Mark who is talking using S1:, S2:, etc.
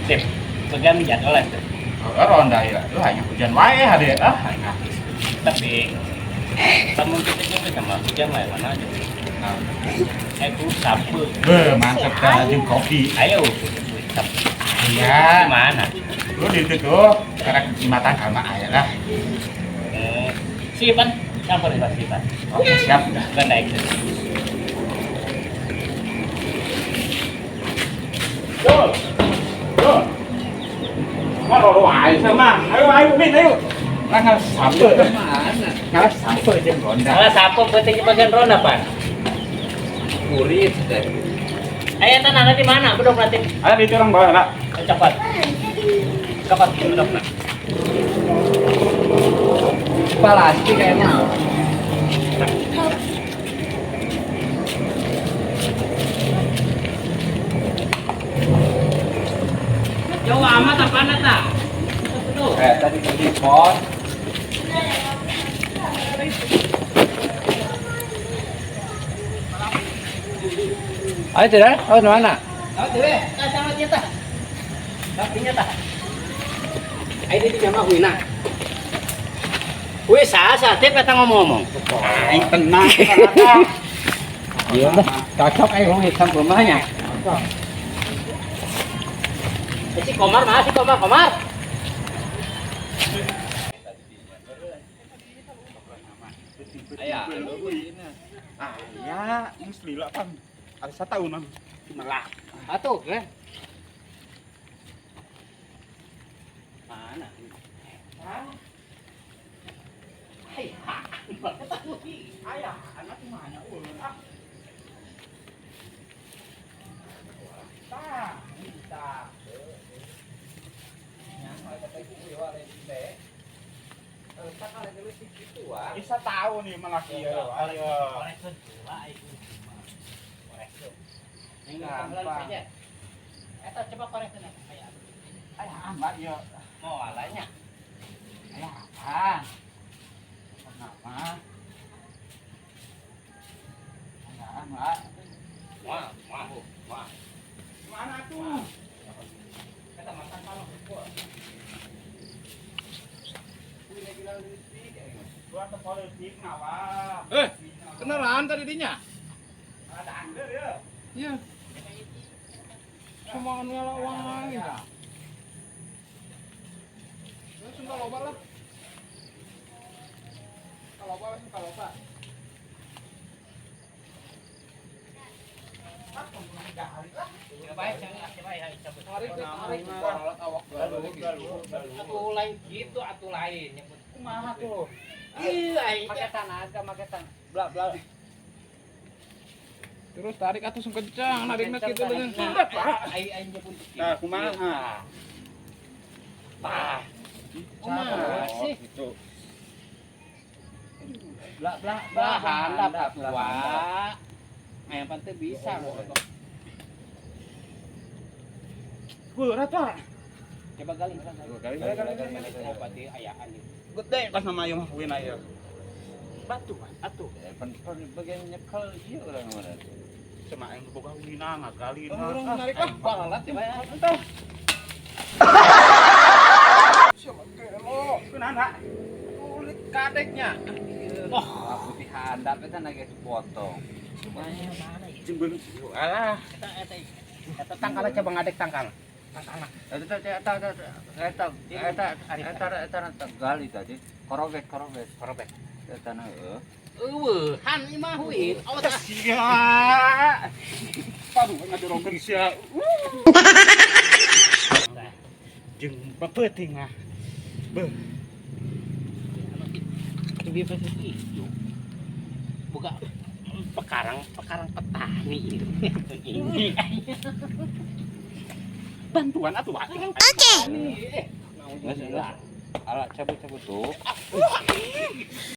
S1: Sip. Bagian jadwal itu.
S2: Oh, ronda ya. Lu hanya hujan wae hari ah.
S1: Tapi kamu kita juga sama hujan lah mana aja.
S2: Nah,
S1: Aku sapu.
S2: be mantep dah jeung kopi.
S1: Ayo, sapu.
S2: Iya.
S1: Gimana?
S2: Lu di itu tuh karena mata kama aya lah.
S1: Sipan, campur ya sipan.
S2: Oke, siap dah.
S1: Bukan naik.
S2: Yo. Yo. Ngaroro wae sama. Ayo ayo Min, ayo. Lah ngalah sape.
S3: Mana?
S2: Ngalah sape jeung ronda.
S1: Salah sapu penting bagian ronda, Pan.
S3: Kurit deh.
S1: Ayo tanah di mana? Bedok nanti.
S2: Ayo di orang bawa lah.
S1: Cepat. Cepat bedok nah.
S3: Plastik kayaknya.
S1: Jauh amat apa tak? Betul.
S3: Tadi di pos. Ayo tidak? Oh, mana?
S1: Oh, tidak. Kacang nyata. Tapi nyata. Ayo di jamaah huina. Wih, sah tip eta ngomong-ngomong.
S2: Aing tenang.
S3: Iya lah, cocok ayo ngomong hitam rumahnya.
S1: Si Komar mah si Komar, Komar.
S3: Aya,
S2: Aya, geus lila pan. Ada satahunan malah.
S1: Atuh, kan? Mana? Hai,
S2: Aya, anak mana ulah. Tah, tah. Bisa tahu nih malah kieu. Ayo.
S1: Eta coba korekeun aya.
S2: Aya ambak ieu.
S1: Mau alanya.
S2: Aya apa? Kenapa? Aya ambak.
S1: Wah, wah, wah.
S2: Mana tuh?
S1: Eta makan kalau
S2: Gua teh politik nawa.
S3: Eh, kenalan tadi dinya?
S2: Ada angger ya.
S3: Iya. Semua anu ala wae. Ya, suka loba lah. Kalau loba suka loba. Tarik tarik awak
S1: Atuh lain gitu, atuh lain.
S2: Kumaha tuh?
S1: Ih, aing
S3: Pakai tenaga, pakai tenaga. Bla bla. Terus tarik atuh sung kencang, narikna kitu dengan
S1: Sudah, Pak. Aing aing nyebut.
S2: Nah, kumaha?
S1: Tah. Kumaha sih?
S2: Gitu.
S3: Bla bla
S1: Bla handap atuh, Wak. Aya pan teu bisa.
S2: Berat, Pak.
S1: Coba gali, gali.
S2: Gali, gali, gali.
S1: Oh, berarti ayaan ieu.
S2: Gede pas nama ieu mah wina ieu.
S1: Batu, atuh.
S3: Bagian nyekel ieu urang mana.
S2: Cuma aing boga wina ngagali.
S3: Urang narik ah, balalat ya.
S2: Entah.
S3: Siapa gelo?
S2: Kunaon, Pak?
S3: Kulit kadeknya. Oh, putih handap eta na geus potong.
S1: Mana ieu?
S2: Jeung beungeut alah.
S1: Eta eta eta tangkal coba ngadek tangkal.
S3: Eta eta eta eta eta eta eta eta gali tadi. Korobek korobek.
S1: Korobek.
S3: Eta na heueuh.
S1: Eueuh, han ieu mah huit. Awas ah.
S2: Sia. Paru ngadorongkeun sia. Jeung peuting mah. Beuh.
S1: Lebih pasti hijau. Buka pekarang pekarang petani itu. Ini.
S2: Bantuan atuh, Pak.
S1: Oke.
S3: Geus geus. Ala cabut-cabut tuh.